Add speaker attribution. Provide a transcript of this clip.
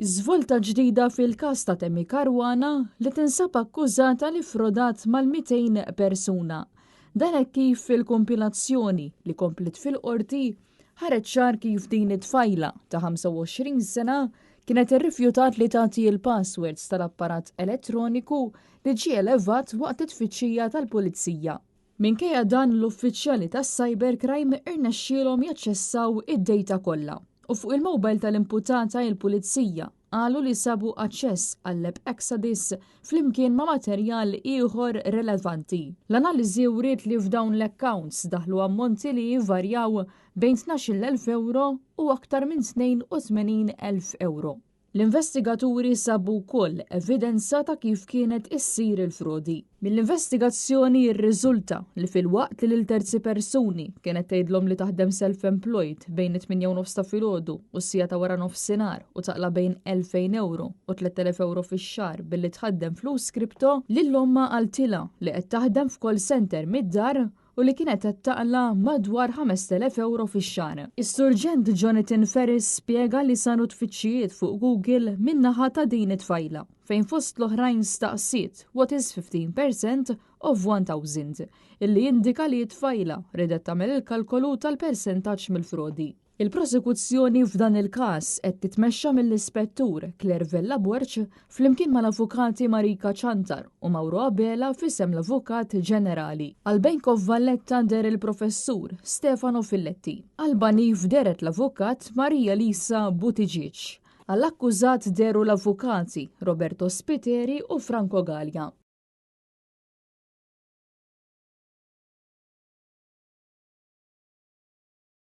Speaker 1: Żvolta ġdida fil-każ ta' Temi Caruana li tinsab akkużata li ffrodat mal-200 persuna. Dan hekk kif fil-kumpilazzjoni li kompliet fil-Qorti ħareġ ċar kif din it-tfajla ta' 25 sena kienet irrifjutat li tagħti l-passwords tal-apparat elettroniku li ġie elevat waqt it-tfittxija tal-Pulizija. Minkejja dan l-uffiċjali tas-cybercrime irnexxielhom jaċċessaw id-data kollha u fuq il-mobile tal-imputata il-Pulizija qalu li sabu aċċess għall-app Exodus flimkien ma' materjal ieħor relevanti. L-analiżi wriet li f'dawn l-accounts daħlu ammonti li jvarjaw bejn 12,000 ewro u aktar minn 82,000 ewro. L-investigaturi sabu wkoll evidenza ta' kif kienet issir il-frodi. Mill-investigazzjoni jirriżulta li filwaqt li lil terzi persuni kienet tgħidlhom li taħdem self-employed bejn it-8 u nofs ta' filgħodu u s-siegħa ta' wara nofsinhar u taqla' bejn 2,000 ewro u 3,000 ewro fix-xahar billi tħaddem flus kripto, lil ommha qaltilha li qed taħdem f'call center mid-dar u li kienet qed taqla' madwar 5,000 ewro fix-xahar. Is-Surġent Jonathan Ferris spjega li saru tfittxijiet fuq Google min-naħa ta' din it-tfajla, fejn fost l-oħrajn staqsiet "What is 15% of 1000?" illi jindika li t-tfajla ridet tagħmel il-kalkolu tal-persentaġġ mill-frodi. Il-prosekuzzjoni f'dan il-każ qed titmexxa mill-Ispettur Claire Vella Borg flimkien mal-Avukati Marika Ciantar u Mauro Abela f'isem l-Avukat Ġenerali. Għal Bank of Valletta deher il-Professur Stefano Filletti. Għal Banif dehret l-Avukat Maria Lisa Buttigieg. Għall-akkużat dehru l-Avukati Roberto Spiteri u Franco Galea.